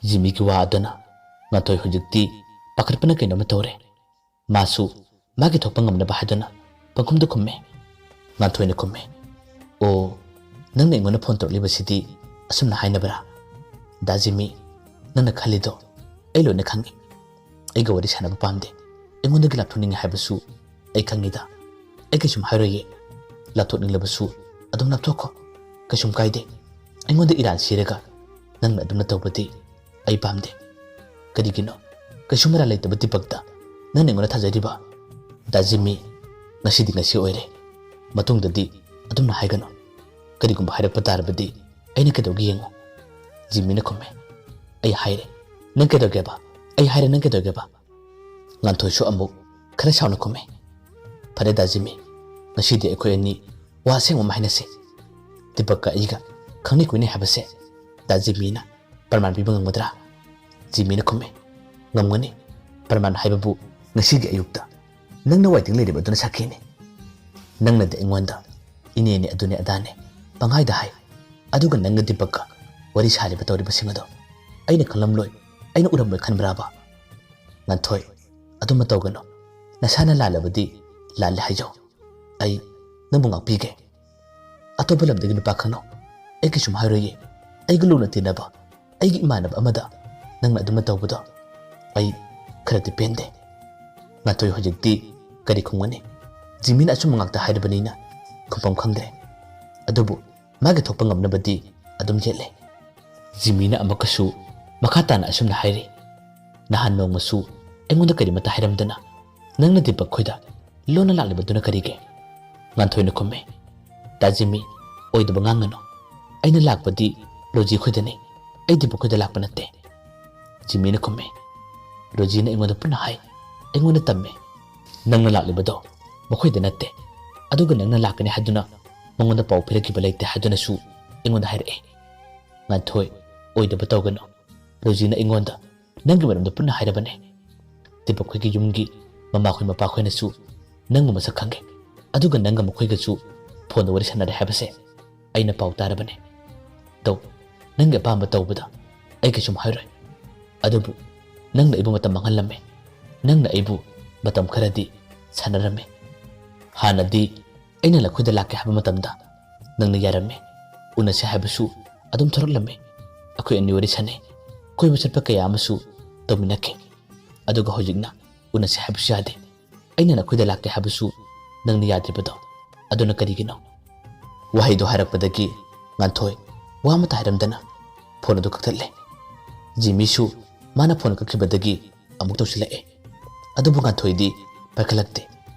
ꯖꯤꯃꯤꯒꯤ ꯋꯥ ꯑꯗꯨꯅ ꯉꯥꯟꯊꯣꯏ ꯍꯧꯖꯤꯛꯇꯤ ꯄꯥꯈꯠꯄꯅ ꯀꯩꯅꯣꯝꯃ ꯇꯧꯔꯦ꯫ ꯃꯥꯁꯨ ꯃꯥꯒꯤ ꯊꯣꯛꯄ ꯉꯝꯅꯕ ꯍꯥꯏꯗꯨꯅ ꯄꯪꯈꯨꯝꯗ ꯈꯨꯝꯃꯦ꯫ ꯉꯥꯟꯊꯣꯏꯅ ꯈꯨꯝꯃꯦ, "ꯑꯣ, ꯅꯪꯅ ꯑꯩꯉꯣꯟꯗ ꯐꯣꯟ ꯇꯧꯔꯛꯂꯤꯕꯁꯤꯗꯤ ꯑꯁꯨꯝꯅ ꯍꯥꯏꯅꯕ꯭ꯔꯥ? ꯗꯥ ꯖꯤꯃꯤ, ꯅꯪꯅ ꯈꯜꯂꯤꯗꯣ ꯑꯩ ꯂꯣꯏꯅ ꯈꯪꯉꯤ꯫ ꯑꯩꯒ ꯋꯥꯔꯤ ꯁꯥꯟꯅꯕ ꯄꯥꯝꯗꯦ, ꯑꯩꯉꯣꯟꯗꯒꯤ ꯂꯥꯞꯊꯣꯛꯅꯤꯡꯉꯤ ꯍꯥꯏꯕꯁꯨ ꯑꯩ ꯈꯪꯉꯤꯗ꯫ ꯑꯩ ꯀꯩꯁꯨꯝ ꯍꯥꯏꯔꯣꯏꯌꯦ꯫ ꯂꯥꯞꯊꯣꯛꯅꯤꯡꯂꯕꯁꯨ ꯑꯗꯨꯝ ꯂꯥꯞꯊꯣꯛꯈꯣ, ꯀꯩꯁꯨꯝ ꯀꯥꯏꯗꯦ꯫ ꯑꯩꯉꯣꯟꯗ ꯏꯔꯥꯟ ꯁꯤꯔꯒ ꯅꯪꯅ ꯑꯗꯨꯝꯅ ꯇꯧꯕꯗꯤ ꯑꯩ ꯄꯥꯝꯗꯦ꯫ ꯀꯔꯤꯒꯤꯅꯣ? ꯀꯩꯁꯨ ꯃꯔꯥꯜ ꯂꯩꯇꯕ ꯗꯤꯄꯛꯇ ꯅꯪꯅ ꯑꯩꯉꯣꯟꯗ ꯊꯥꯖꯔꯤꯕ?" "ꯗꯥ ꯖꯤꯃꯤ, ꯉꯁꯤꯗꯤ ꯉꯁꯤ ꯑꯣꯏꯔꯦ꯫ ꯃꯇꯨꯡꯗꯗꯤ ꯑꯗꯨꯝꯅ ꯍꯥꯏꯒꯅꯨ꯫ ꯀꯔꯤꯒꯨꯝꯕ ꯍꯥꯏꯔꯛꯄ ꯇꯥꯔꯕꯗꯤ ꯑꯩꯅ ꯀꯩꯗꯧꯒꯦ ꯌꯦꯡꯉꯨ꯫" ꯖꯤꯃꯤꯅ ꯈꯨꯝꯃꯦ, "ꯑꯩ ꯍꯥꯏꯔꯦ꯫ ꯅꯪ ꯀꯩꯗꯧꯒꯦꯕ? ꯑꯩ ꯍꯥꯏꯔꯦ, ꯅꯪ ꯀꯩꯗꯧꯒꯦꯕ?" ꯉꯥꯟꯊꯣꯏꯁꯨ ꯑꯃꯨꯛ ꯈꯔ ꯁꯥꯎꯅ ꯈꯨꯝꯃꯦ, "ꯐꯔꯦ ꯗꯥ ꯖꯤꯃꯤ, ꯉꯁꯤꯗꯤ ꯑꯩꯈꯣꯏ ꯑꯅꯤ ꯋꯥ ꯑꯁꯦꯡꯕ ꯑꯃ ꯍꯥꯏꯅꯁꯤ꯫ ꯗꯤꯄꯛꯀ ꯑꯩꯒ ꯈꯪꯅꯩ ꯀꯣꯏꯅꯩ ꯍꯥꯏꯕꯁꯦ ꯗꯥ ꯖꯤꯃꯤꯅ ꯄ꯭ꯔꯃꯥꯟ ꯄꯤꯕ ꯉꯝꯒꯗ꯭ꯔꯥ?" ꯖꯤꯃꯤꯅ ꯈꯨꯝꯃꯦ, "ꯉꯝꯒꯅꯤ꯫ ꯄ꯭ꯔꯃꯥꯟ ꯍꯥꯏꯕꯕꯨ ꯉꯁꯤꯒꯤ ꯑꯌꯨꯛꯇ ꯅꯪꯅ ꯋꯥꯏꯇꯤꯡ ꯂꯩꯔꯤꯕ ꯑꯗꯨꯅ ꯁꯥꯈꯤꯅꯤ꯫ ꯅꯪꯅꯗꯤ ꯑꯩꯉꯣꯟꯗ ꯏꯅꯦꯅꯦ, ꯑꯗꯨꯅꯦ, ꯑꯗꯥꯅꯦ ꯄꯪꯍꯥꯏꯗ ꯍꯥꯏ꯫ ꯑꯗꯨꯒ ꯅꯪꯒ ꯗꯤꯄꯛꯀ ꯋꯥꯔꯤ ꯁꯥꯔꯤꯕ ꯇꯧꯔꯤꯕꯁꯤꯡ ꯑꯗꯣ ꯑꯩꯅ ꯈꯪꯂꯝꯂꯣꯏ, ꯑꯩꯅ ꯎꯔꯝꯂꯣꯏ ꯈꯟꯕ꯭ꯔꯥꯕ? ꯉꯥꯟꯊꯣꯏ, ꯑꯗꯨꯃ ꯇꯧꯒꯅꯨ꯫ ꯅꯁꯥꯅ ꯂꯥꯜꯂꯕꯗꯤ ꯂꯥꯜꯂꯦ ꯍꯥꯏꯖꯧ꯫ ꯑꯩ ꯅꯪꯕꯨ ꯉꯥꯛꯄꯤꯒꯦ꯫ ꯑꯇꯣꯞꯄ ꯂꯝꯗꯒꯤ ꯅꯨꯄꯥ ꯈꯪꯅꯧ꯫ ꯑꯩ ꯀꯩꯁꯨꯝ ꯍꯥꯏꯔꯣꯏꯌꯦ꯫ ꯑꯩꯒ ꯂꯨꯅ ꯇꯤꯟꯅꯕ ꯑꯩꯒꯤ ꯏꯃꯥꯟꯅꯕ ꯑꯃꯗ ꯅꯪꯅ ꯑꯗꯨꯃ ꯇꯧꯕꯗꯣ ꯑꯩ ꯈꯔꯗꯤ ꯄꯦꯟꯗꯦ꯫" ꯉꯥꯟꯊꯣꯏ ꯍꯧꯖꯤꯛꯇꯤ ꯀꯔꯤ ꯈꯨꯝꯒꯅꯤ? ꯖꯤꯃꯤꯅ ꯑꯆꯨꯝꯕ ꯉꯥꯛꯇ ꯍꯥꯏꯔꯕꯅꯤꯅ ꯈꯨꯝꯐꯝ ꯈꯪꯗ꯭ꯔꯦ꯫ ꯑꯗꯨꯕꯨ ꯃꯥꯒꯤ ꯊꯣꯛꯄ ꯉꯝꯅꯕꯗꯤ ꯑꯗꯨꯝ ꯌꯦꯠꯂꯦ꯫ ꯖꯤꯃꯤꯅ ꯑꯃꯨꯛꯀꯁꯨ ꯃꯈꯥ ꯇꯥꯅ ꯑꯁꯨꯝꯅ ꯍꯥꯏꯔꯤ, "ꯅꯍꯥꯟ ꯅꯣꯡꯃꯁꯨ ꯑꯩꯉꯣꯟꯗ ꯀꯔꯤꯃꯠꯇ ꯍꯥꯏꯔꯝꯗꯅ ꯅꯪꯅ ꯗꯤꯄꯛ ꯈꯣꯏꯗ ꯂꯣꯟꯅ ꯂꯥꯛꯂꯤꯕꯗꯨꯅ ꯀꯔꯤꯒꯤ?" ꯉꯥꯟꯊꯣꯏꯅ ꯈꯨꯝꯃꯦ, "ꯗꯥ ꯖꯤꯃꯤ, ꯑꯣꯏꯗꯕ ꯉꯥꯡꯒꯅꯨ꯫ ꯑꯩꯅ ꯂꯥꯛꯄꯗꯤ ꯔꯣꯖꯤ ꯈꯣꯏꯗꯅꯤ, ꯑꯩ ꯗꯤꯄꯛ ꯈꯣꯏꯗ ꯂꯥꯛꯄ ꯅꯠꯇꯦ꯫" ꯖꯤꯃꯤꯅ ꯈꯨꯝꯃꯦ, "ꯔꯣꯖꯤꯅ ꯑꯩꯉꯣꯟꯗ ꯄꯨꯟꯅ ꯍꯥꯏ, ꯑꯩꯉꯣꯟꯗ ꯇꯝꯃꯦ꯫ ꯅꯪꯅ ꯂꯥꯛꯂꯤꯕꯗꯣ ꯃꯈꯣꯏꯗ ꯅꯠꯇꯦ, ꯑꯗꯨꯒ ꯅꯪꯅ ꯂꯥꯛꯀꯅꯤ ꯍꯥꯏꯗꯨꯅ ꯃꯉꯣꯟꯗ ꯄꯥꯎ ꯄꯤꯔꯛꯈꯤꯕ ꯂꯩꯇꯦ ꯍꯥꯏꯗꯨꯅꯁꯨ ꯑꯩꯉꯣꯟꯗ ꯍꯥꯏꯔꯛꯑꯦ꯫ ꯉꯥꯟꯊꯣꯏ, ꯑꯣꯏꯗꯕ ꯇꯧꯒꯅꯨ꯫ ꯔꯣꯖꯤꯅ ꯑꯩꯉꯣꯟꯗ ꯅꯪꯒꯤ ꯃꯔꯝꯗ ꯄꯨꯟꯅ ꯍꯥꯏꯔꯕꯅꯦ꯫ ꯗꯤꯄꯛꯈꯣꯏꯒꯤ ꯌꯨꯝꯒꯤ ꯃꯃꯥꯈꯣꯏ ꯃꯄꯥꯈꯣꯏꯅꯁꯨ ꯅꯪꯕꯨ ꯃꯁꯛ ꯈꯪꯒꯦ, ꯑꯗꯨꯒ ꯅꯪꯒ ꯃꯈꯣꯏꯒꯁꯨ ꯐꯣꯟꯗ ꯋꯥꯔꯤ ꯁꯥꯟꯅꯔꯦ ꯍꯥꯏꯕꯁꯦ ꯑꯩꯅ ꯄꯥꯎ ꯇꯥꯔꯕꯅꯦ꯫ ꯇꯧ, ꯅꯪꯒꯤ ꯑꯄꯥꯝꯕ ꯇꯧꯕꯗ ꯑꯩ ꯀꯩꯁꯨꯝ ꯍꯥꯏꯔꯣꯏ꯫ ꯑꯗꯨꯕꯨ ꯅꯪꯅ ꯑꯩꯕꯨ ꯃꯇꯝ ꯃꯥꯡꯍꯜꯂꯝꯃꯦ꯫ ꯅꯪꯅ ꯑꯩꯕꯨ ꯃꯇꯝ ꯈꯔꯗꯤ ꯁꯥꯟꯅꯔꯝꯃꯦ꯫ ꯍꯥꯟꯅꯗꯤ ꯑꯩꯅ ꯅꯈꯣꯏꯗ ꯂꯥꯛꯀꯦ ꯍꯥꯏꯕ ꯃꯇꯝꯗ ꯅꯪꯅ ꯌꯥꯔꯝꯃꯤ꯫ ꯎꯅꯁꯦ ꯍꯥꯏꯕꯁꯨ ꯑꯗꯨꯝ ꯊꯣꯔꯛꯂꯝꯃꯤ꯫ ꯑꯩꯈꯣꯏ ꯑꯅꯤ ꯋꯥꯔꯤ ꯁꯥꯟꯅꯩ꯫ ꯀꯣꯏꯕ ꯆꯠꯄ ꯀꯌꯥ ꯑꯃꯁꯨ ꯇꯧꯃꯤꯟꯅꯈꯤ꯫ ꯑꯗꯨꯒ ꯍꯧꯖꯤꯛꯅ ꯎꯅꯁꯦ ꯍꯥꯏꯕꯁꯨ ꯌꯥꯗꯦ꯫ ꯑꯩꯅ ꯅꯈꯣꯏꯗ ꯂꯥꯛꯀꯦ ꯍꯥꯏꯕꯁꯨ ꯅꯪꯅ ꯌꯥꯗ꯭ꯔꯤꯕꯗꯣ, ꯑꯗꯨꯅ ꯀꯔꯤꯒꯤꯅꯣ? ꯋꯥꯍꯩꯗꯣ ꯍꯥꯏꯔꯛꯄꯗꯒꯤ ꯉꯥꯟꯊꯣꯏ ꯋꯥ ꯑꯃꯠꯇ ꯍꯥꯏꯔꯝꯗꯅ ꯐꯣꯟ ꯑꯗꯨ ꯀꯛꯊꯠꯂꯦ꯫ ꯖꯤꯃꯤꯁꯨ ꯃꯥꯅ ꯐꯣꯟ ꯀꯛꯈꯤꯕꯗꯒꯤ ꯑꯃꯨꯛ ꯇꯧꯁꯤꯜꯂꯛꯑꯦ꯫ ꯑꯗꯨꯕꯨ ꯉꯥꯟꯊꯣꯏꯗꯤ ꯄꯥꯏꯈꯠꯂꯛꯇꯦ꯫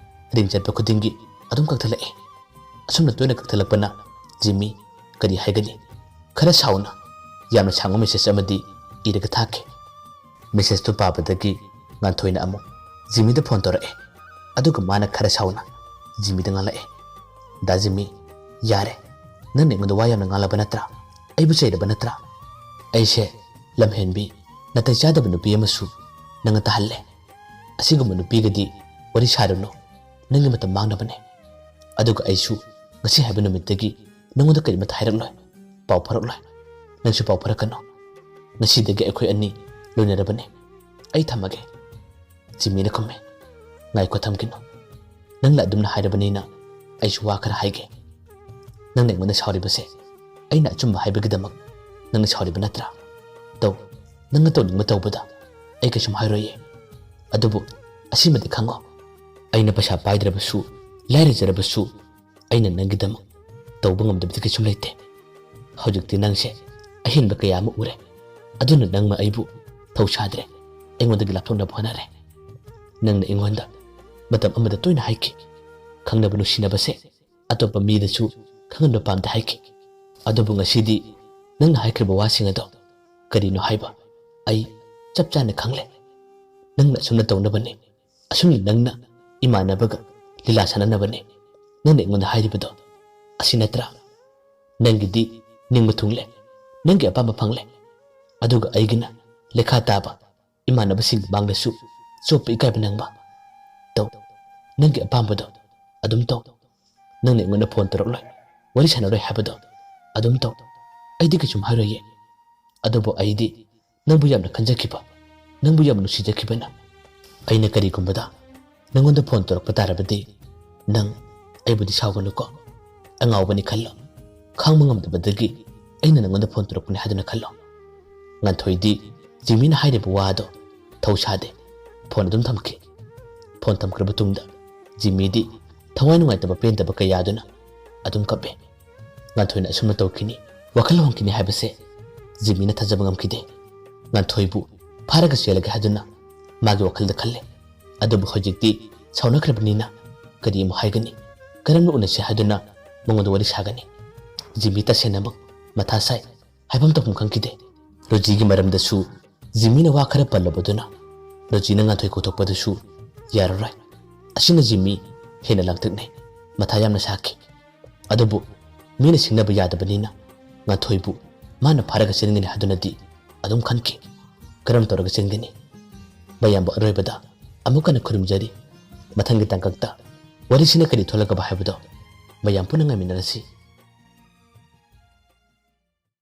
ꯔꯤꯡ ꯆꯠꯄ ꯈꯨꯗꯤꯡꯒꯤ ꯑꯗꯨꯝ ꯀꯛꯊꯠꯂꯛꯑꯦ꯫ ꯑꯁꯨꯝꯅ ꯇꯣꯏꯅ ꯀꯛꯊꯠꯂꯛꯄꯅ ꯖꯤꯃꯤ ꯀꯔꯤ ꯍꯥꯏꯒꯅꯤ? ꯈꯔ ꯁꯥꯎꯅ ꯌꯥꯝꯅ ꯁꯥꯡꯕ ꯃꯦꯁꯦꯖ ꯑꯃꯗꯤ ꯏꯔꯒ ꯊꯥꯈꯤ꯫ ꯃꯦꯁꯦꯖꯇꯨ ꯄꯥꯕꯗꯒꯤ ꯉꯥꯟꯊꯣꯏꯅ ꯑꯃꯨꯛ ꯖꯤꯃꯤꯗ ꯐꯣꯟ ꯇꯧꯔꯛꯑꯦ꯫ ꯑꯗꯨꯒ ꯃꯥꯅ ꯈꯔ ꯁꯥꯎꯅ ꯖꯤꯃꯤꯗ ꯉꯥꯡꯂꯛꯑꯦ, "ꯗꯥ ꯖꯤꯃꯤ, ꯌꯥꯔꯦ꯫ ꯅꯪꯅ ꯑꯩꯉꯣꯟꯗ ꯋꯥ ꯌꯥꯝꯅ ꯉꯥꯡꯂꯕ ꯅꯠꯇ꯭ꯔꯥ? ꯑꯩꯕꯨ ꯆꯩꯔꯕ ꯅꯠꯇ꯭ꯔꯥ? ꯑꯩꯁꯦ ꯂꯝꯍꯦꯟꯕꯤ, ꯅꯥꯇꯩ ꯆꯥꯗꯕ ꯅꯨꯄꯤ ꯑꯃꯁꯨ ꯅꯪꯅ ꯇꯥꯍꯜꯂꯦ꯫ ꯑꯁꯤꯒꯨꯝꯕ ꯅꯨꯄꯤꯒꯗꯤ ꯋꯥꯔꯤ ꯁꯥꯔꯨꯅꯨ꯫ ꯅꯪꯒꯤ ꯃꯇꯝ ꯃꯥꯡꯅꯕꯅꯦ꯫ ꯑꯗꯨꯒ ꯑꯩꯁꯨ ꯉꯁꯤ ꯍꯥꯏꯕ ꯅꯨꯃꯤꯠꯇꯒꯤ ꯅꯪꯉꯣꯟꯗ ꯀꯔꯤꯃꯠꯇ ꯍꯥꯏꯔꯛꯂꯣꯏ, ꯄꯥꯎ ꯐꯥꯎꯔꯛꯂꯣꯏ꯫ ꯅꯪꯁꯨ ꯄꯥꯎ ꯐꯥꯎꯔꯛꯀꯅꯨ꯫ ꯉꯁꯤꯗꯒꯤ ꯑꯩꯈꯣꯏ ꯑꯅꯤ ꯂꯣꯏꯅꯔꯕꯅꯤ꯫ ꯑꯩ ꯊꯝꯃꯒꯦ꯫" ꯖꯤꯃꯤꯅ ꯈꯨꯝꯃꯦ, "ꯉꯥꯏꯈꯣ, ꯊꯝꯈꯤꯅꯨ꯫ ꯅꯪꯅ ꯑꯗꯨꯝꯅ ꯍꯥꯏꯔꯕꯅꯤꯅ ꯑꯩꯁꯨ ꯋꯥ ꯈꯔ ꯍꯥꯏꯒꯦ꯫ ꯅꯪꯅ ꯑꯩꯉꯣꯟꯗ ꯁꯥꯎꯔꯤꯕꯁꯦ ꯑꯩꯅ ꯑꯆꯨꯝꯕ ꯍꯥꯏꯕꯒꯤꯗꯃꯛ ꯅꯪꯅ ꯁꯥꯎꯔꯤꯕ ꯅꯠꯇ꯭ꯔꯥ? ꯇꯧ, ꯅꯪꯅ ꯇꯧꯅꯤꯡꯕ ꯇꯧꯕꯗ ꯑꯩ ꯀꯩꯁꯨꯝ ꯍꯥꯏꯔꯣꯏꯌꯦ꯫ ꯑꯗꯨꯕꯨ ꯑꯁꯤꯃꯗꯤ ꯈꯪꯉꯣ, ꯑꯩꯅ ꯄꯩꯁꯥ ꯄꯥꯏꯗ꯭ꯔꯕꯁꯨ, ꯂꯥꯏꯔꯖꯔꯕꯁꯨ, ꯑꯩꯅ ꯅꯪꯒꯤꯗꯃꯛ ꯇꯧꯕ ꯉꯝꯗꯕꯗꯤ ꯀꯩꯁꯨꯝ ꯂꯩꯇꯦ꯫ ꯍꯧꯖꯤꯛꯇꯤ ꯅꯪꯁꯦ ꯑꯍꯦꯟꯕ ꯀꯌꯥ ꯑꯃ ꯎꯔꯦ꯫ ꯑꯗꯨꯅ ꯅꯪꯅ ꯑꯩꯕꯨ ꯊꯧꯁꯥꯗ꯭ꯔꯦ, ꯑꯩꯉꯣꯟꯗꯒꯤ ꯂꯥꯞꯊꯣꯛꯅꯕ ꯍꯣꯠꯅꯔꯦ꯫ ꯅꯪꯅ ꯑꯩꯉꯣꯟꯗ ꯃꯇꯝ ꯑꯃꯗ ꯇꯣꯏꯅ ꯍꯥꯏꯈꯤ, ꯈꯪꯅꯕ ꯅꯨꯡꯁꯤꯅꯕꯁꯦ ꯑꯇꯣꯞꯄ ꯃꯤꯗꯁꯨ ꯈꯪꯍꯟꯕ ꯄꯥꯝꯗꯦ ꯍꯥꯏꯈꯤ꯫ ꯑꯗꯨꯕꯨ ꯉꯁꯤꯗꯤ ꯅꯪꯅ ꯍꯥꯏꯈ꯭ꯔꯤꯕ ꯋꯥꯁꯤꯡ ꯑꯗꯣ ꯀꯔꯤꯅꯣ ꯍꯥꯏꯕ ꯑꯩ ꯆꯞ ꯆꯥꯅ ꯈꯪꯂꯦ꯫ ꯅꯪꯅ ꯑꯁꯨꯝꯅ ꯇꯧꯅꯕꯅꯤ, ꯑꯁꯨꯝꯅ ꯅꯪꯅ ꯏꯃꯥꯟꯅꯕꯒ ꯂꯤꯂꯥ ꯁꯥꯟꯅꯅꯕꯅꯤ, ꯅꯪꯅ ꯑꯩꯉꯣꯟꯗ ꯍꯥꯏꯔꯤꯕꯗꯣ ꯑꯁꯤ ꯅꯠꯇ꯭ꯔꯥ? ꯅꯪꯒꯤꯗꯤ ꯅꯤꯡꯕ ꯊꯨꯡꯂꯦ, ꯅꯪꯒꯤ ꯑꯄꯥꯝꯕ ꯐꯪꯂꯦ, ꯑꯗꯨꯒ ꯑꯩꯒꯤꯅ ꯂꯩꯈꯥ ꯇꯥꯕ ꯏꯃꯥꯟꯅꯕꯁꯤꯡꯒꯤ ꯃꯥꯡꯗꯁꯨ ꯆꯣꯞꯄ ꯏꯀꯥꯏꯕ ꯅꯪꯕ꯫ ꯇꯧ, ꯅꯪꯒꯤ ꯑꯄꯥꯝꯕꯗꯣ ꯑꯗꯨꯝ ꯇꯧ꯫ ꯅꯪꯅ ꯑꯩꯉꯣꯟꯗ ꯐꯣꯟ ꯇꯧꯔꯛꯂꯣꯏ, ꯋꯥꯔꯤ ꯁꯥꯟꯅꯔꯣꯏ ꯍꯥꯏꯕꯗꯣ ꯑꯗꯨꯝ ꯇꯧ꯫ ꯑꯩꯗꯤ ꯀꯩꯁꯨꯝ ꯍꯥꯏꯔꯣꯏꯌꯦ꯫ ꯑꯗꯨꯕꯨ ꯑꯩꯗꯤ ꯅꯪꯕꯨ ꯌꯥꯝꯅ ꯈꯟꯖꯈꯤꯕ, ꯅꯪꯕꯨ ꯌꯥꯝꯅ ꯅꯨꯡꯁꯤꯖꯈꯤꯕꯅ꯫ ꯑꯩꯅ ꯀꯔꯤꯒꯨꯝꯕꯗ ꯅꯪꯉꯣꯟꯗ ꯐꯣꯟ ꯇꯧꯔꯛꯄ ꯇꯥꯔꯕꯗꯤ ꯅꯪ ꯑꯩꯕꯨꯗꯤ ꯁꯥꯎꯒꯅꯨꯀꯣ꯫ ꯑꯉꯥꯎꯕꯅꯤ ꯈꯜꯂꯣ꯫ ꯈꯥꯡꯕ ꯉꯝꯗꯕꯗꯒꯤ ꯑꯩꯅ ꯅꯪꯉꯣꯟꯗ ꯐꯣꯟ ꯇꯧꯔꯛꯄꯅꯤ ꯍꯥꯏꯗꯨꯅ ꯈꯜꯂꯣ꯫ ꯉꯥꯟꯊꯣꯏꯗꯤ ꯖꯤꯃꯤꯅ ꯍꯥꯏꯔꯤꯕ ꯋꯥꯗꯣ ꯊꯧ ꯁꯥꯗꯦ꯫ ꯐꯣꯟ ꯑꯗꯨꯝ ꯊꯝꯈꯤ꯫ ꯐꯣꯟ ꯊꯝꯈ꯭ꯔꯕ ꯇꯨꯡꯗ ꯖꯤꯃꯤꯗꯤ ꯊꯋꯥꯏ ꯅꯨꯡꯉꯥꯏꯇꯕ ꯄꯦꯟꯗꯕ ꯀꯌꯥꯗꯨꯅ ꯑꯗꯨꯝ ꯀꯞꯄꯦ꯫ ꯉꯥꯟꯊꯣꯏꯅ ꯑꯁꯨꯝꯅ ꯇꯧꯈꯤꯅꯤ, ꯋꯥꯈꯜ ꯍꯣꯡꯈꯤꯅꯤ ꯍꯥꯏꯕꯁꯦ ꯖꯤꯃꯤꯅ ꯊꯥꯖꯕ ꯉꯝꯈꯤꯗꯦ꯫ ꯉꯥꯟꯊꯣꯏꯕꯨ ꯐꯥꯔꯒ ꯆꯦꯜꯂꯒꯦ ꯍꯥꯏꯗꯨꯅ ꯃꯥꯒꯤ ꯋꯥꯈꯜꯗ ꯈꯜꯂꯦ꯫ ꯑꯗꯨꯕꯨ ꯍꯧꯖꯤꯛꯇꯤ ꯁꯥꯎꯅꯈ꯭ꯔꯕꯅꯤꯅ ꯀꯔꯤ ꯑꯃꯨꯛ ꯍꯥꯏꯒꯅꯤ? ꯀꯔꯝꯅ ꯎꯅꯁꯤ ꯍꯥꯏꯗꯨꯅ ꯃꯉꯣꯟꯗ ꯋꯥꯔꯤ ꯁꯥꯒꯅꯤ? ꯖꯤꯃꯤ ꯇꯁꯦꯡꯅꯃꯛ ꯃꯊꯥ ꯁꯥꯏ꯫ ꯍꯥꯏꯐꯝ ꯇꯧꯐꯝ ꯈꯪꯈꯤꯗꯦ꯫ ꯔꯣꯖꯤꯒꯤ ꯃꯔꯝꯗꯁꯨ ꯖꯤꯃꯤꯅ ꯋꯥ ꯈꯔ ꯄꯜꯂꯕꯗꯨꯅ ꯔꯣꯖꯤꯅ ꯉꯥꯟꯊꯣꯏ ꯀꯧꯊꯣꯛꯄꯗꯨꯁꯨ ꯌꯥꯔꯔꯣꯏ꯫ ꯑꯁꯤꯅ ꯖꯤꯃꯤ ꯍꯦꯟꯅ ꯂꯥꯡꯇꯛꯅꯩ꯫ ꯃꯊꯥ ꯌꯥꯝꯅ ꯁꯥꯈꯤ꯫ ꯑꯗꯨꯕꯨ ꯃꯤꯅ ꯁꯤꯡꯅꯕ ꯌꯥꯗꯕꯅꯤꯅ ꯉꯥꯟꯊꯣꯏꯕꯨ ꯃꯥꯅ ꯐꯥꯔꯒ ꯆꯦꯟꯒꯅꯤ ꯍꯥꯏꯗꯨꯅꯗꯤ ꯑꯗꯨꯝ ꯈꯟꯈꯤ꯫ ꯀꯔꯝ ꯇꯧꯔꯒ ꯆꯦꯟꯒꯅꯤ? ꯃꯌꯥꯝꯕꯨ ꯑꯔꯣꯏꯕꯗ ꯑꯃꯨꯛ ꯍꯟꯅ ꯈꯨꯔꯨꯝꯖꯔꯤ꯫ ꯃꯊꯪꯒꯤ ꯇꯥꯡꯀꯛꯇ ꯋꯥꯔꯤꯁꯤꯅ ꯀꯔꯤ ꯊꯣꯛꯂꯒꯕ ꯍꯥꯏꯕꯗꯣ ꯃꯌꯥꯝ ꯄꯨꯟꯅ ꯉꯥꯏꯃꯤꯟꯅꯔꯁꯤ꯫